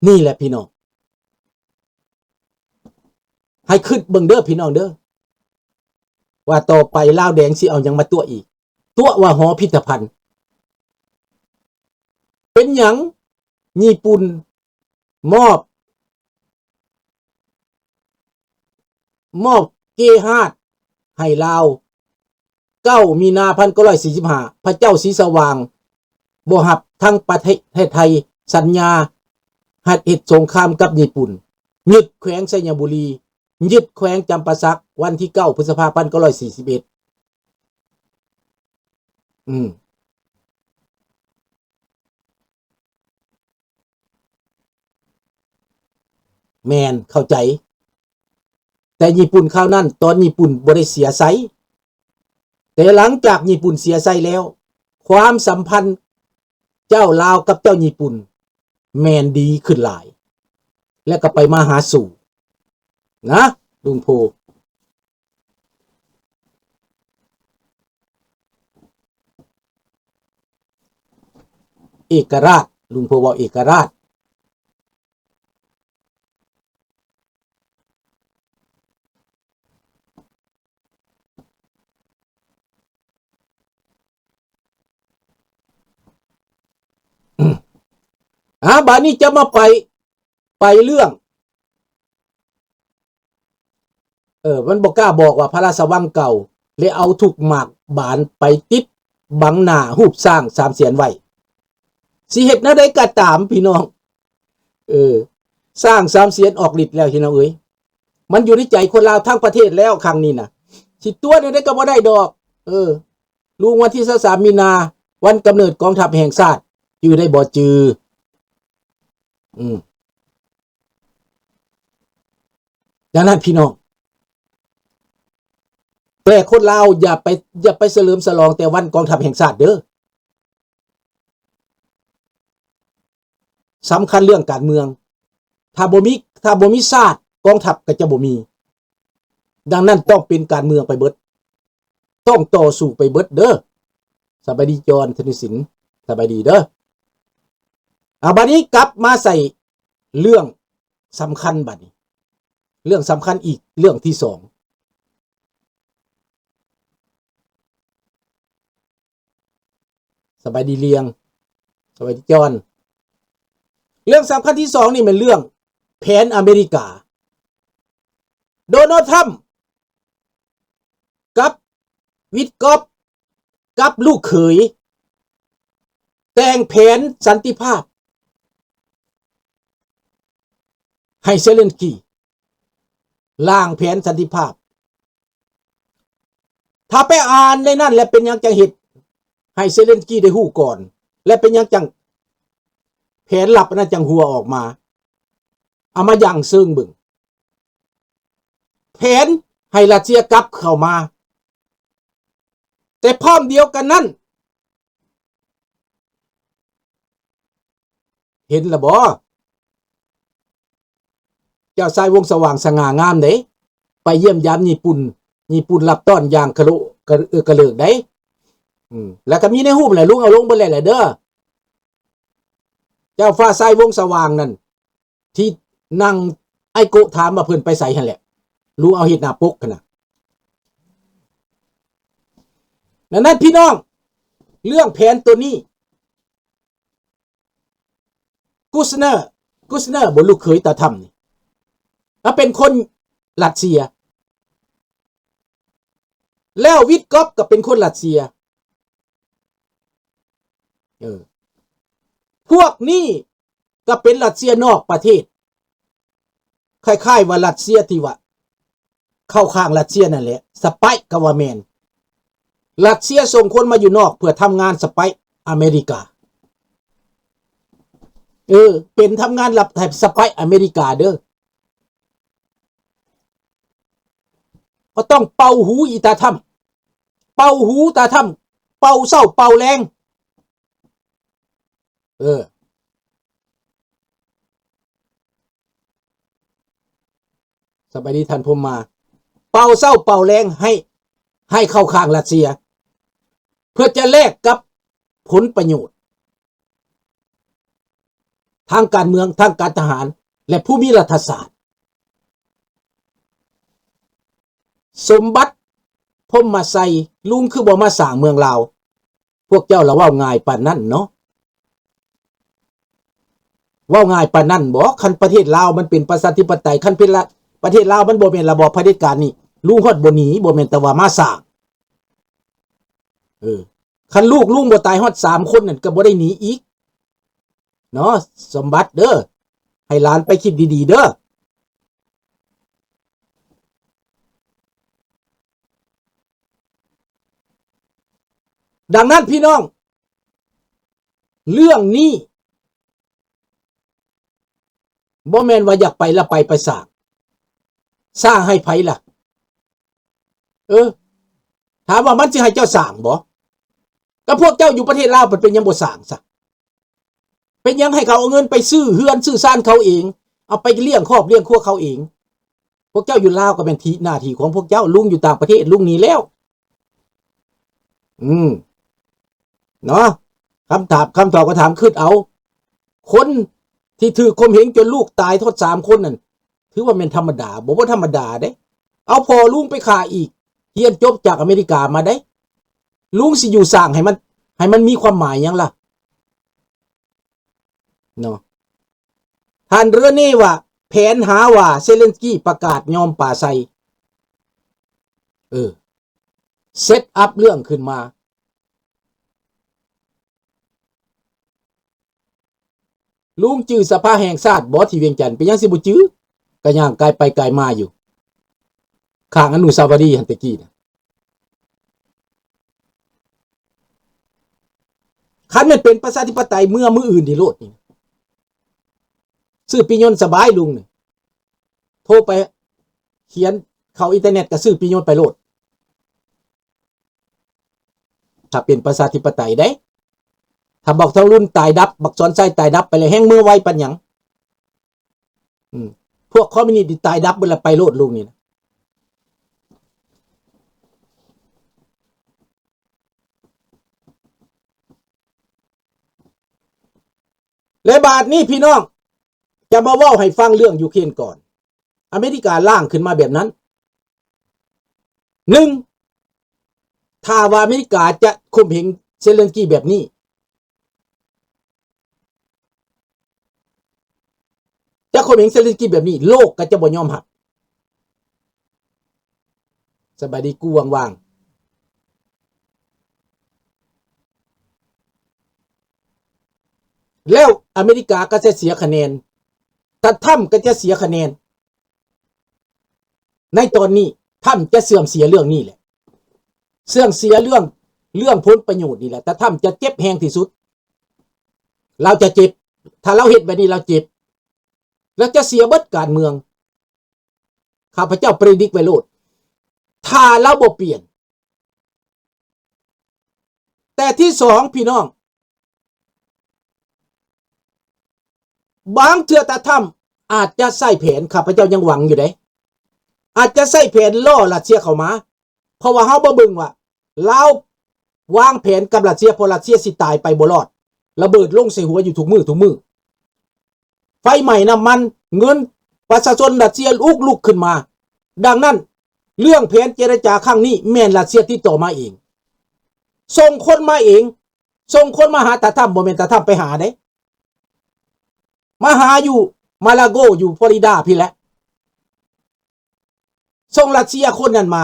ນີ້ແຫຼະພີ່ນ້ອງ ໃຫ້ຄິດເບິ່ງເດີພີ່ນ້ອງເດີ ວ່າຕໍ່ໄປລາວແດງຊິເອົາຫຍັງມາຕົວະອີກ ຕົວະວ່າຫໍພິພິທະພັນ. ເປັນຫຍັງຍີ່ປຸ່ນມອບ ມອບເກຮາດໃຫ້ລາວ ເກົ້າມີນາພັນເກົ້າຮ້ອຍສີ່ສິບຫ້າ ພະເຈົ້າສີສະຫວ່າງບໍ່ຮັບ ທັງປະເທດໄທສັນຍາຮັດເຮັດສົງຄາມກັບຍີ່ປຸ່ນ, ຍຶດແຂວງໄຊຍະບູລີ, ຍຶດແຂວງຈຳປາສັກ ວັນທີເກົ້າ ພຶດສະພາ ພັນເກົ້າຮ້ອຍສີ່ສິບເອັດ. ອືມ. ແມ່ນ ເຂົ້າໃຈ. ແຕ່ຍີ່ປຸ່ນຄາວນັ້ນ ຕອນຍີ່ປຸ່ນບໍ່ໄດ້ເສຍໄຊ, ແຕ່ຫຼັງຈາກຍີ່ປຸ່ນເສຍໄຊແລ້ວ ຄວາມສຳພັນເຈົ້າລາວກັບເຈົ້າຍີ່ປຸ່ນ ແມ່ນດີຂຶ້ນຫຼາຍ ແລະກໍໄປມາຫາສູ່ນະ ລຸງໂພ. ເອກະລາດ ລຸງໂພເວົ້າເອກະລາດ. ອາ ບາດນີ້ຈະມາໄປ ໄປເລື່ອງ ເອີ ມັນບໍ່ກ້າບອກວ່າພະລາຊະວັງເກົ່າ ແລະເອົາທຸກໝາກບານໄປຕິດບັງໜ້າຮູບຊ້າງສາມສຽນໄວ້. ຊິເຮັດແນວໃດກໍຕາມພີ່ນ້ອງ ເອີ ຊ້າງສາມສຽນອອກລິດແລ້ວພີ່ນ້ອງເອີຍ. ມັນຢູ່ໃນໃຈຄົນລາວທັງປະເທດແລ້ວຄັ້ງນີ້ນະ ຊິຕົວະແນວໃດກໍບໍ່ໄດ້ດອກ. ເອີ ລຸງ ວັນທີຊາວສາມມີນາ ວັນກຳເນີດກອງທັບແຫ່ງຊາດ ຈື່ໄດ້ບໍ່? ຈື່. ອືມ. ດັ່ງນັ້ນພີ່ນ້ອງ ແຕ່ຄົນລາວຢ່າໄປ ຢ່າໄປສະເຫຼີມສະຫຼອງແຕ່ວັນກອງທັບແຫ່ງຊາດເດີ. ສຳຄັນເລື່ອງການເມືອງ. ຖ້າບໍ່ມີ ຖ້າບໍ່ມີຊາດ ກອງທັບກໍຈະບໍ່ມີ. ດັ່ງນັ້ນຕ້ອງເປັນການເມືອງໄປເບິດ. ຕ້ອງຕໍ່ສູ້ໄປເບິດເດີ. ສະບາຍດີຈອນ ທະນິສິນ ສະບາຍດີເດີ. ເອົາ ບາດນີ້ກັບມາໃສ່ເລື່ອງສຳຄັນບາດນີ້ ເລື່ອງສຳຄັນອີກເລື່ອງທີສອງ. ສະບາຍດີລຽງ ສະບາຍດີຈອນ. ເລື່ອງສຳຄັນທີສອງນີ້ແມ່ນເລື່ອງແຜນອາເມລິກາ. ໂດນັລ ທຣຳ ກັບ ວິດກອບ ກັບລູກເຂີຍ ແຕ່ງແຜນສັນຕິພາບໃຫ້ເຊເລັນສກີ ລ້າງແຜນສັນຕິພາບ. ຖ້າໄປອ່ານໃນນັ້ນແລ້ວ ເປັນຫຍັງຈັ່ງເຮັດໃຫ້ເຊເລັນສກີໄດ້ຮູ້ກ່ອນ ແລະເປັນຫຍັງຈັ່ງແຜນລັບອັນນັ້ນຈັ່ງຮົ່ວອອກມາ? ເອົາມາຢັ້ງເຊີງເບິ່ງ. ແຜນໃຫ້ຣັດເຊຍກັບເຂົ້າມາ. ແຕ່ພ້ອມດຽວກັນນັ້ນ ເຫັນລະບໍ? ເຈົ້າຊາຍວົງສະຫວ່າງສະຫງ່າງາມເດ້ ໄປຢ້ຽມຢາມຍີ່ປຸ່ນ, ຍີ່ປຸ່ນຮັບຕ້ອນຢ່າງກະໂລ ກະ ເອີ ກະເລີກເດ້. ອືມ ແລ້ວກໍມີໃນຮູບແຫຼະ ລຸງເອົາລົງເບິດແລ້ວແຫຼະເດີ. ເຈົ້າຟ້າຊາຍວົງສະຫວ່າງນັ້ນ ທີ່ນັ່ງ ອ້າຍໂກະຖາມວ່າເພິ່ນໄປໃສຫັ້ນແຫຼະ ລຸງເອົາເຮັດໜ້າປົກຫັ້ນນະ. ດັ່ງນັ້ນພີ່ນ້ອງ ເລື່ອງແຜນໂຕນີ້ ກູສເນີ ກູສເນີ ບໍ່ ລູກເຂີຍຕາທຳນີ້ ລາວເປັນຄົນຣັດເຊຍ ແລ້ວວິດກອບກໍເປັນຄົນຣັດເຊຍ. ເອີ ພວກນີ້ກໍເປັນຣັດເຊຍນອກປະເທດ ຄ້າຍໆວ່າຣັດເຊຍທີ່ວ່າເຂົ້າຂ້າງຣັດເຊຍນັ້ນແຫຼະ ສະປາຍກໍວ່າແມ່ນ. ຣັດເຊຍສົ່ງຄົນມາຢູ່ນອກເພື່ອທຳງານສະປາຍອາເມລິກາ. ເອີ ເປັນທຳງານລັບໃຫ້ສະປາຍອາເມລິກາເດີ. ກໍຕ້ອງເປົ່າຫູອີຕາທຳ ເປົ່າຫູຕາທຳ ເປົ່າເຊົ້າເປົ່າແລງ. ເອີ ສະບາຍດີທ່ານພົມມາ. ເປົ່າເຊົ້າເປົ່າແລງໃຫ້ ໃຫ້ເຂົ້າຂ້າງຣັດເຊຍ ເພື່ອຈະແລກກັບຜົນປະໂຫຍດ. ທາງການເມືອງ, ທາງການທະຫານ ແລະ ພູມິລັດຖະສາດ. ສົມບັດ ພົມມະໄຊ, ລຸງຄືບໍ່ມາສ້າງເມືອງລາວ? ພວກເຈົ້າລະເວົ້າງ່າຍປານນັ້ນເນາະ. ເວົ້າງ່າຍປານນັ້ນບໍ? ຄັນປະເທດລາວມັນເປັນປະຊາທິປະໄຕ, ຄັນເປັນລະ ປະເທດລາວມັນບໍ່ແມ່ນລະບອບຜະເດັດການນີ້, ລຸງຮອດບໍ່ໜີ, ບໍ່ແມ່ນແຕ່ວ່າມາສ້າງ. ເອີ ຄັນລູກລຸງບໍ່ຕາຍຮອດສາມຄົນນັ້ນ ກໍບໍ່ໄດ້ໜີອີກເນາະ. ສົມບັດເດີ, ໃຫ້ຫຼານໄປຄິດດີໆເດີ. ດັ່ງນັ້ນພີ່ນ້ອງ, ເລື່ອງນີ້ບໍ່ແມ່ນວ່າຢາກໄປລະໄປ ໄປສ້າງ, ສ້າງໃຫ້ໃຜລະ? ເອີ ຖາມວ່າມັນຊິໃຫ້ເຈົ້າສ້າງບໍ່? ກໍພວກເຈົ້າຢູ່ປະເທດລາວ ເປັນຫຍັງບໍ່ສ້າງຊະ? ເປັນຫຍັງໃຫ້ເຂົາເອົາເງິນໄປຊື້ເຮືອນຊື້ຊານເຂົາເອງ, ເອົາໄປລ້ຽງຄອບລ້ຽງຄົວເຂົາເອງ? ພວກເຈົ້າຢູ່ລາວກໍແມ່ນທີ່ ໜ້າທີ່ຂອງພວກເຈົ້າ, ລຸງຢູ່ຕ່າງປະເທດ ລຸງໜີແລ້ວ. ອືມ ເນາະ, ຄຳຖາມ ຄຳຕອບກໍຖາມ ຄິດເອົາ, ຄົນທີ່ຖືກຂົ່ມເຫງຈົນລູກຕາຍທັງສາມຄົນນັ້ນ ຖືວ່າແມ່ນທຳມະດາບໍ່? ບໍ່ທຳມະດາເດ້. ເອົາພໍ່ລຸງໄປຂ້າອີກ, ຮຽນຈົບຈາກອາເມລິກາມາເດ້. ລຸງຊິຢູ່ສ້າງໃຫ້ມັນ ໃຫ້ມັນມີຄວາມໝາຍຫຍັງລະ? ເນາະ. ທ່ານເຣເນວ່າ ແຜນຫາວ່າເຊເລັນສກີປະກາດຍອມປາໄຊ. ເອີ ເຊັດອັບເລື່ອງຂຶ້ນມາ. ລຸງຈື່ສະພາແຫ່ງຊາດບໍ່ ທີ່ວຽງຈັນ? ເປັນຫຍັງຊິບໍ່ຈື່? ກະຍ່າງກາຍໄປກາຍມາຢູ່ ຂ້າງອະນຸສາວະລີຫັ້ນແຕ່ກີ້ນະ. ຄັນແມ່ນເປັນປະຊາທິປະໄຕ ເມືອມື້ອື່ນນີ້ໂລດນີ້. ຊື້ປີ້ຍົນສະບາຍລຸງນີ້. ໂທໄປຂຽນເຂົ້າອິນເຕີເນັດກໍຊື້ປີ້ຍົນໄປໂລດ. ຖ້າເປັນປະຊາທິປະໄຕເດ້. ຖ້າບັກທອງລຸນຕາຍດັບ, ບັກສອນໄຊຕາຍດັບໄປແລ້ວ ແຮ່ງເມືອໄວປານຫຍັງ? ອືມ ພວກຄອມມິວນິດນີ້ຕາຍດັບເບິດລະ ໄປໂລດລຸງນີ້ນະ. ແລະບາດນີ້ພີ່ນ້ອງ ຈະມາເວົ້າໃຫ້ຟັງເລື່ອງຢູເຄຣນກ່ອນ. ອາເມລິກາລ້າງຂຶ້ນມາແບບນັ້ນ. ໜຶ່ງ ຖ້າວ່າອາເມລິກາຈະຂົ່ມເຫງເຊເລັນສກີແບບນີ້, ຈະຂົ່ມເຫງເຊເລັນສກີແບບນີ້, ໂລກກໍຈະບໍ່ຍອມຮັບ. ສະບາຍດີກູຫວ່າງໆ. ແລ້ວອາເມລິກາກໍຈະເສຍຄະແນນ, ຕາທຣຳກໍຈະເສຍຄະແນນ. ໃນຕອນນີ້ ທຣຳຈະເສື່ອມເສຍເລື່ອງນີ້ແຫຼະ, ເສື່ອມເສຍເລື່ອງ ເລື່ອງຜົນປະໂຫຍດນີ້ແຫຼະ. ຕາທຣຳຈະເຈັບແຮງທີ່ສຸດ, ລາວຈະເຈັບ. ຖ້າລາວເຮັດແບບນີ້ ລາວເຈັບ, ລາວຈະເສຍເບິດການເມືອງ. ຂ້າພະເຈົ້າປະດິກໄວ້ໂລດ, ຖ້າລາວບໍ່ປ່ຽນ. ແຕ່ທີສອງ ພີ່ນ້ອງ, ບາງເທື່ອຕາທຣຳອາດຈະໃຊ້ແຜນ, ຂ້າພະເຈົ້າຍັງຫວັງຢູ່ເດ້, ອາດຈະໃຊ້ແຜນລໍ້ຣັດເຊຍເຂົ້າມາ. ເພາະວ່າເຮົາມາເບິ່ງວ່າ ລາວວາງແຜນກັບຣັດເຊຍ, ເພາະຣັດເຊຍຊິຕາຍໄປບໍ່ລອດ, ລະເບີດລົງໃສ່ຫົວຢູ່ທຸກມື້, ທຸກມື້. ໄຟໄໝ້ນ້ຳມັນ, ເງິນປະຊາຊົນຣັດເຊຍອຸກລຸກຂຶ້ນມາ. ດັ່ງນັ້ນ ເລື່ອງແຜນເຈລະຈາຄັ້ງນີ້ ແມ່ນຣັດເຊຍຕິດຕໍ່ມາເອງ, ສົ່ງຄົນມາເອງ, ສົ່ງຄົນມາຫາຕາທຣຳ, ບໍ່ແມ່ນຕາທຣຳໄປຫາເດ້, ມາຫາຢູ່ມາລາໂກ ຢູ່ຟລໍຣິດາພີ້ແຫຼະ. ສົ່ງຣັດເຊຍຄົນນັ້ນມາ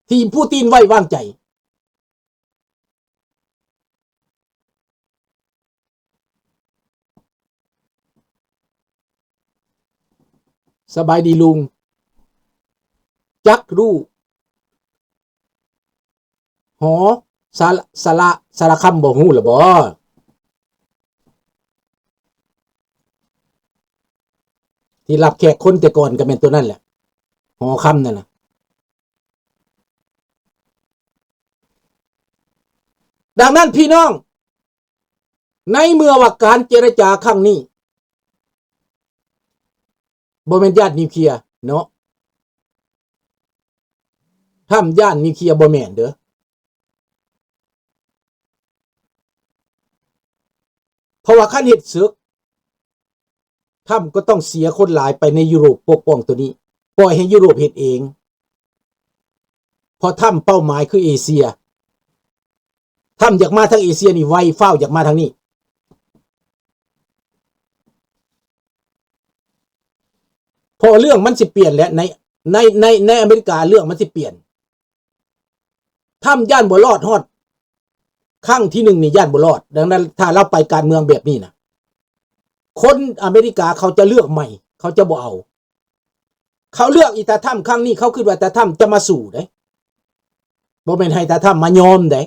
ທີ່ປູຕິນໄວ້ວາງໃຈ. ສະບາຍດີລຸງ, ຈັກຮູ້ ຫໍສາລະ ສາລະ ສາລະຄຳບໍ່ຮູ້ລະບໍ? ທີ່ຮັບແຂກຄົນແຕ່ກ່ອນກໍແມ່ນໂຕນັ້ນແຫຼະ, ຫໍຄຳນັ້ນນະ. ດັ່ງນັ້ນ ພີ່ນ້ອງ, ໃນເມື່ອວ່າການເຈລະຈາຄັ້ງນີ້ ບໍ່ແມ່ນຢ້ານນິວເຄຍເນາະ, ທຳຢ້ານນິວເຄຍບໍ່ແມ່ນເດີ້. ເພາະວ່າຄັນເຮັດເສິກ ທຳກໍຕ້ອງເສຍຄົນຫຼາຍໄປໃນຢູໂຣບປົກປ້ອງໂຕນີ້, ປ່ອຍໃຫ້ຢູໂຣບເຮັດເອງ, ເພາະທຳເປົ້າໝາຍຄືເອເຊຍ. ທຳຢາກມາທາງເອເຊຍນີ້ໄວ, ຟ້າວຢາກມາທາງນີ້. ເພາະເລື່ອງມັນຊິປ່ຽນແຫຼະ ໃນ ໃນ ໃນ ໃນອາເມລິກາເລື່ອງມັນຊິປ່ຽນ. ທຳຢ້ານບໍ່ລອດຮອດຄັ້ງທີໜຶ່ງນີ້ ຢ້ານບໍ່ລອດ. ດັ່ງນັ້ນ ຖ້າລາວໄປການເມືອງແບບນີ້ນະ ຄົນອາເມລິກາເຂົາຈະເລືອກໃໝ່, ເຂົາຈະບໍ່ເອົາ. ເຂົາເລືອກອີຕາທຳຄັ້ງນີ້ ເຂົາຄິດວ່າຕາທຳຈະມາສູ້ເດ້, ບໍ່ແມ່ນໃຫ້ຕາທຳມາຍອມເດ້.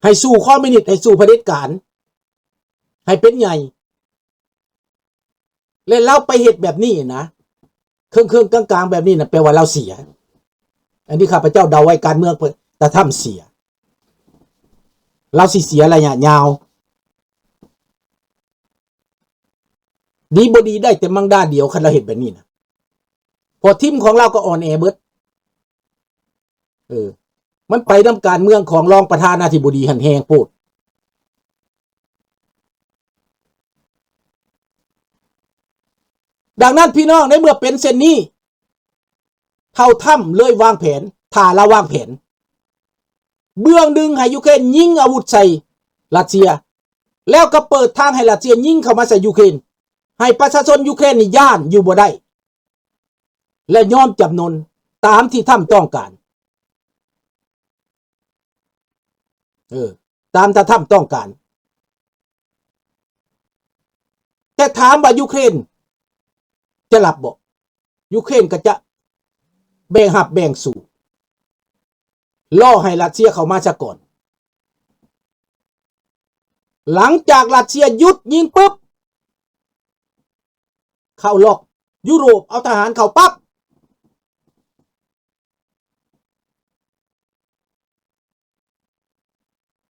ໃຫ້ສູ້ຄອມມິວນິດ, ໃຫ້ສູ້ຜະເດັດການ, ໃຫ້ເປັນໃຫຍ່. ແລະລາວໄປເຮັດແບບນີ້ນະ ເຄິ່ງໆກາງໆແບບນີ້ນະ ແປວ່າລາວເສຍ. ອັນນີ້ຂ້າພະເຈົ້າເດົາໄວ້ການເມືອງເພິ່ນ, ຕາທຳເສຍ. ລາວຊິເສຍໄລຍະຍາວ. ດີບໍ່ດີໄດ້ແຕ່ມັງດາດຽວ ຄັນລາວເຮັດແບບນີ້ນະ. ເພາະທີມຂອງລາວກໍອ່ອນແອເບິດ. ເອີ ມັນໄປນຳການເມືອງຂອງລອງປະທານາທິບໍດີຫັ້ນແຮງໂພດ. ດັ່ງນັ້ນພີ່ນ້ອງ, ໃນເມື່ອເປັນເຊັ່ນນີ້ ເຖົ້າທຳເລີຍວາງແຜນ, ຖ້າລາວວາງແຜນ ເບື້ອງໜຶ່ງໃຫ້ຢູເຄຣນຍິງອາວຸດໃສ່ຣັດເຊຍ, ແລ້ວກໍເປີດທາງໃຫ້ຣັດເຊຍຍິງເຂົ້າມາໃສ່ຢູເຄຣນ, ໃຫ້ປະຊາຊົນຢູເຄຣນນີ້ຢ້ານຢູ່ບໍ່ໄດ້ ແລະຍອມຈຳນົນຕາມທີ່ທຳຕ້ອງການ. ເອີ ຕາມທີ່ທຳຕ້ອງການ. ແຕ່ຖາມວ່າຢູເຄຣນຈະຮັບບໍ່? ຢູເຄຣນກໍຈະແບ່ງຮັບແບ່ງສູ້, ລໍໃຫ້ຣັດເຊຍເຂົ້າມາຊະກ່ອນ. ຫຼັງຈາກຣັດເຊຍຢຸດຍິງປຶບ, ເຂົ້າລັອກ, ຢູໂຣບເອົາທະຫານເຂົ້າປັບ.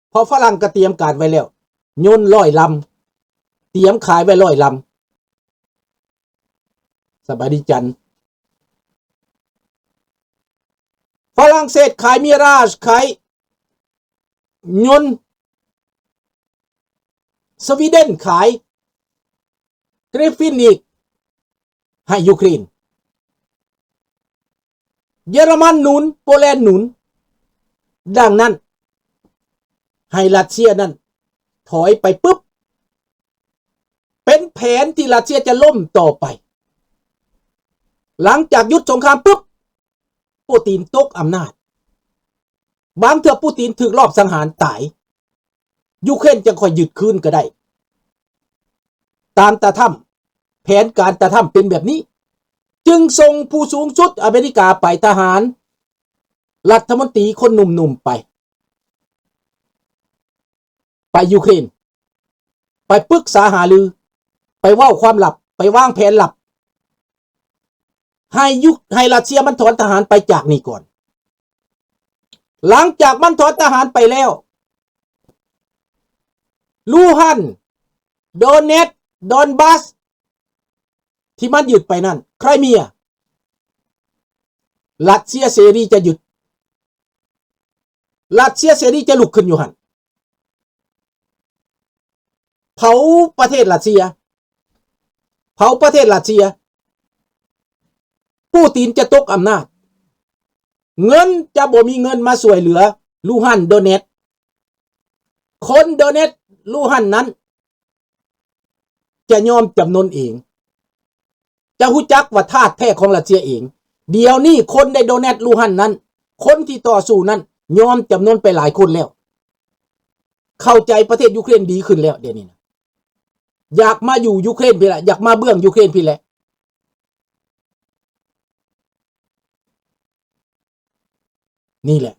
ເພາະຝຣັ່ງກໍຕຽມການໄວ້ແລ້ວ, ຍົນຮ້ອຍລຳ, ຕຽມຂາຍໄວ້ຮ້ອຍລຳ. ສະບາຍດີຈັນ. ຝຣັ່ງເສດຂາຍມິຣາຊ, ຂາຍຍົນ, ສະວີເດັນຂາຍກຣິຟຟິນອີກໃຫ້ຢູເຄຣນ. ເຢຍລະມັນໜູນ, ໂປແລນໜູນ. ດັ່ງນັ້ນ ໃຫ້ຣັດເຊຍນັ້ນຖອຍໄປປຶບ, ເປັນແຜນທີ່ຣັດເຊຍຈະລົ້ມຕໍ່ໄປ. ຫຼັງຈາກຢຸດສົງຄາມປຶບ, ປູຕິນຕົກອຳນາດ. ບາງເທື່ອປູຕິນຖືກລອບສັງຫານຕາຍ, ຢູເຄຣນຈັ່ງຄ່ອຍຍຶດຄືນກໍໄດ້. ຕາມຕາທຳ, ແຜນການຕາທຳເປັນແບບນີ້, ຈຶ່ງສົ່ງຜູ້ສູງສຸດອາເມລິກາໄປ, ທະຫານ, ລັດຖະມົນຕີຄົນໜຸ່ມໆໄປ, ໄປຢູເຄຣນ, ໄປປຶກສາຫາລື, ໄປເວົ້າຄວາມລັບ, ໄປວາງແຜນລັບ. ໃຫ້ຍຸ ໃຫ້ຣັດເຊຍມັນຖອນທະຫານໄປຈາກນີ້ກ່ອນ. ຫຼັງຈາກມັນຖອນທະຫານໄປແລ້ວ, ລູຮັນ, ໂດເນັດ, ດອນບັສ ທີ່ມັນຍຶດໄປນັ້ນ, ໄຄຣເມຍ, ຣັດເຊຍເສລີຈະຍຶດ. ຣັດເຊຍເສລີຈະລຸກຂຶ້ນຢູ່ຫັ້ນ, ເຜົາປະເທດຣັດເຊຍ, ເຜົາປະເທດຣັດເຊຍ. ປູຕິນຈະຕົກອຳນາດ, ເງິນຈະບໍ່ມີເງິນມາຊ່ວຍເຫຼືອລູຮັນ, ໂດເນັດ. ຄົນໂດເນັດ, ລູຮັນນັ້ນ ຈະຍອມຈຳນົນເອງ, ຈະຮູ້ຈັກວ່າທາດແທ້ຂອງຣັດເຊຍເອງ. ດຽວນີ້ຄົນໃນໂດເນັດ, ລູຮັນນັ້ນ, ຄົນທີ່ຕໍ່ສູ້ນັ້ນ ຍອມຈຳນົນໄປຫຼາຍຄົນແລ້ວ. ເຂົ້າໃຈປະເທດຢູເຄຣນດີຂຶ້ນແລ້ວດຽວນີ້ນະ. ຢາກມາຢູ່ຢູເຄຣນພີ້ແຫຼະ, ຢາກມາເບື້ອງຢູເຄຣນພີ້ແຫຼະ. ນີ້ແຫຼະ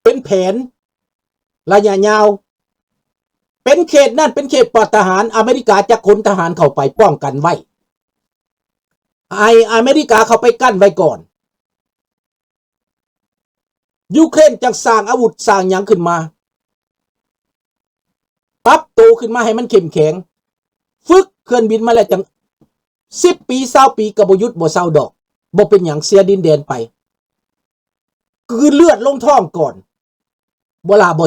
ເປັນແຜນໄລຍະຍາວ, ເປັນເຂດນັ້ນເປັນເຂດປອດທະຫານ, ອາເມລິກາຈະຂົນທະຫານເຂົ້າໄປປ້ອງກັນໄວ້, ໃຫ້ອາເມລິກາເຂົ້າໄປກັ້ນໄວ້ກ່ອນ. ຢູເຄຣນຈັ່ງສ້າງອາວຸດສ້າງຫຍັງຂຶ້ນມາ, ປັບໂຕຂຶ້ນມາໃຫ້ມັນເຂັ້ມແຂງ, ຝຶກເຄື່ອນບິນມາແລ້ວຈັ່ງ ສິບປີ ຊາວປີກໍບໍ່ຢຸດບໍ່ເຊົາດອກ, ບໍ່ເປັນຫຍັງ, ເສຍດິນແດນໄປ, ກືນເລືອດລົງທ້ອງກ່ອນ. ບໍ່ຫຼ້າບໍ່